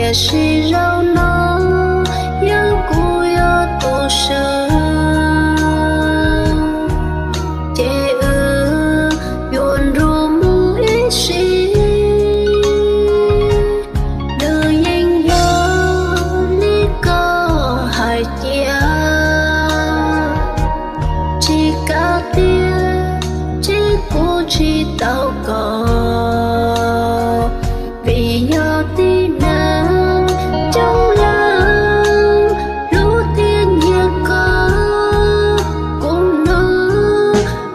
Tiam sis zaum no yog kuv yog tus swm, ces wb yuav nrug mus ib sim. Nws yeej yog li koj hais tias tsis kav tiag, ces kuv tsis tau koj, vim yog tib neeg coob leej hlub thiab nyiam koj. Kuv no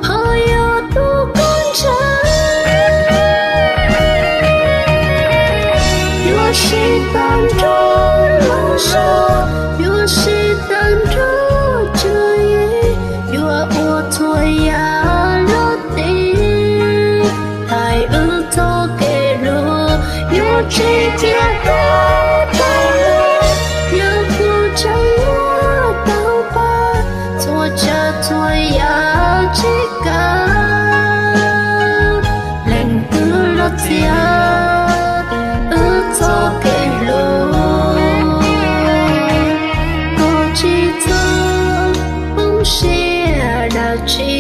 ho yog tus koj ntshaw, yuav sib tag nrho lub zog, yuav sib tag nrho tswv yim, yuav ua txhua yam los tiv thaim wb txoj kev hlub, yuav tsis cia koj tawm los. Yog kuv tseem ua tau pab txhua tsav txhua yam tsis kav, leej twg los txiav wb txoj kev hlub. Koj tsis txhob poob siab dab tsi,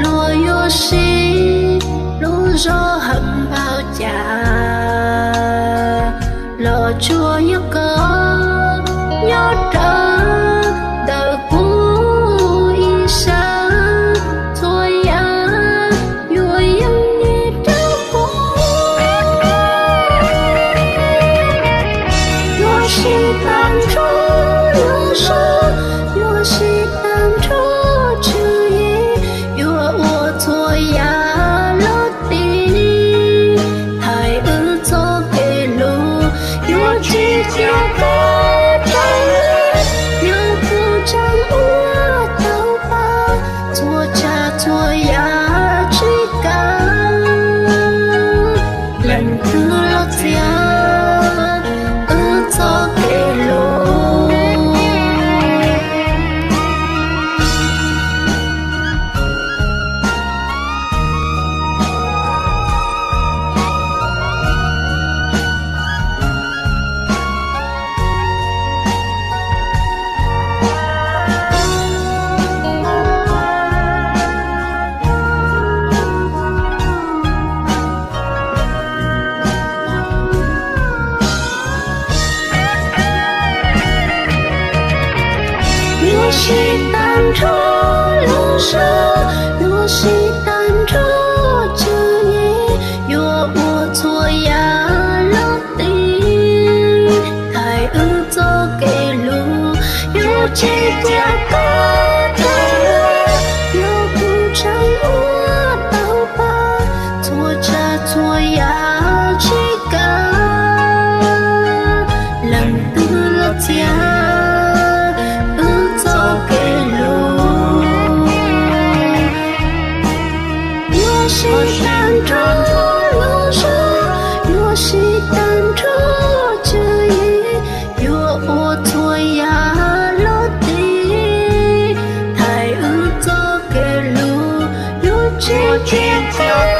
luag yuav sib hlub zoo heev npaum cas los tsuas yog koj nyob rawv ntawm kuv ib sab, txhua yam yuav yeej nyob rau kuv. Yuav sib tag nrho lub zog, yuav sib tag nrho tswv yim, yuav ua txhua yam los tiv thaim wb txoj kev hlub, yuav tsis cia koj tawm los. Yog kuv tseem ua tau pab txhua tsav txhua yam tsis kav, leej twg los txiav wb txoj kev hlub. Yuav sib tag nrho lub zog, yuav sib tag nrho tswv yim, yuav ua txhua yam los tiv thaim wb txoj kev hlub, yuav tsis cia koj tawm los. Yog kuv tseem ua tau pab txhua tsav txhua yam tsis kav, leej twg los txiav wb txoj kev hlub. Yuav sib tag nrho lub zog, yuav sib tag nrho tswv yim, yuav ua txhua yam los tiv thaim wb txoj kev hlub, yuav tsis cia koj